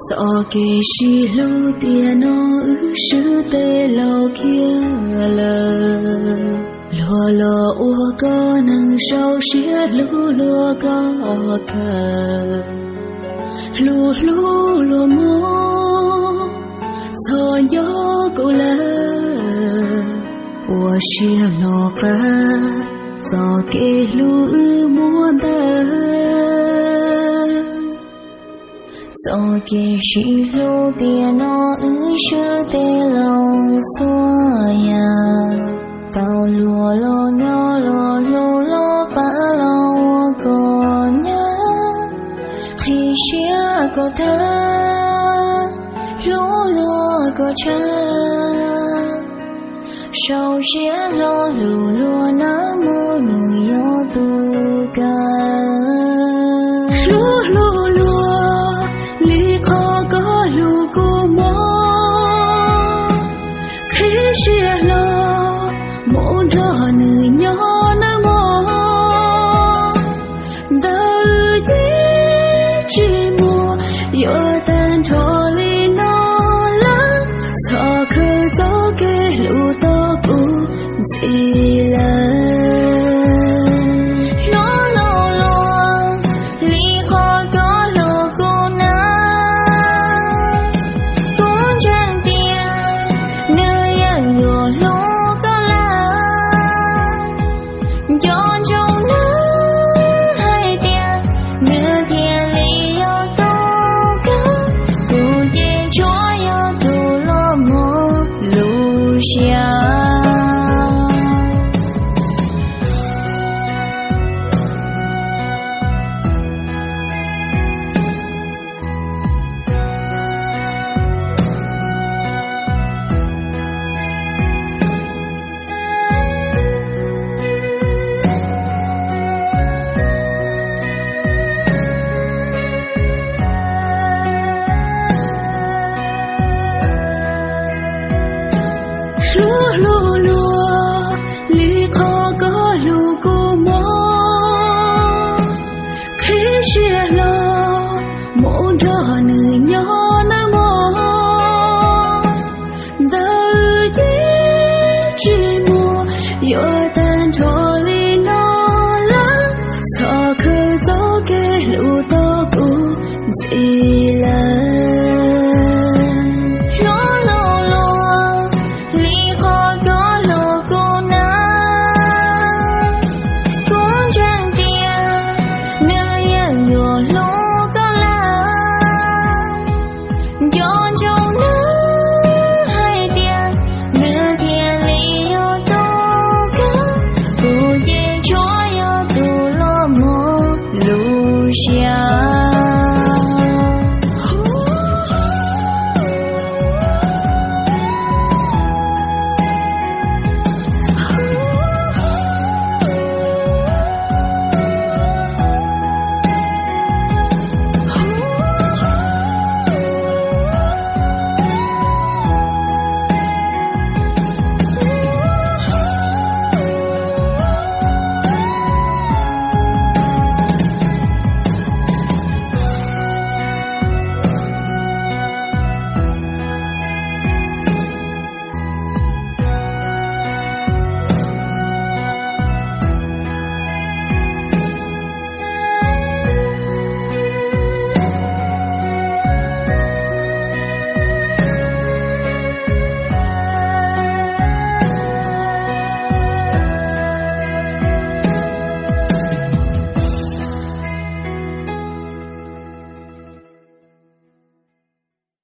Txoj kev sib hlub tiam no wb swb teb laus kiag lawm. Luag los ua koj neeg sau siab hlub luag koj kawg. Hlub hlub luag mog, txhob nco kuv lawm. Ua siab hlo qab txoj kev hlub wb muab ntawd. Txoj kev sib hlub tiam no wb swb teb laus txhua yam. Tau luag los nyob los hlub los pab los ua koj nyab. Qhib siab koj thawj, hlub luag koj tshaj. Sau siab hlo hlub luag nawb mog, nws yog tus kawg. Hlub hlub luag li qhov koj hlub kuv mog. Qhib siab hlo mus nrog nws nyob nawb mog. Ntawm yij tsis muaj, yuav tag nrho li no lawm. Txhob khaws txoj kev hlub tau kuv ntxiv lawm. Hlub hlub luag li qhov koj hlub kuv nawb. Kuv ntseeg tias nws yeej yuav hlub koj lawm. Nco ntsoov nawb hais tias nws thiaj li yog tus kawg. Kuv ces tsuas yog tus los mog lub siab. Hlub hlub luag li qhov koj hlub kuv mog. Qhib siab hlo mus nrog nws nyob nawb mog. Ntawm yij tsis muaj, yuav tag nrho li no lawm. Txhob khaws txoj kev hlub tau kuv ntxiv lawm. Hlub hlub luag li qhov koj hlub kuv nawb. Kuv ntseeg tias nws yeej yuav hlub koj lawm. Nco ntsoov nawb hais tias nws thiaj li yog tus kawg. Kuv ces tsuas yog tus los mog lub siab.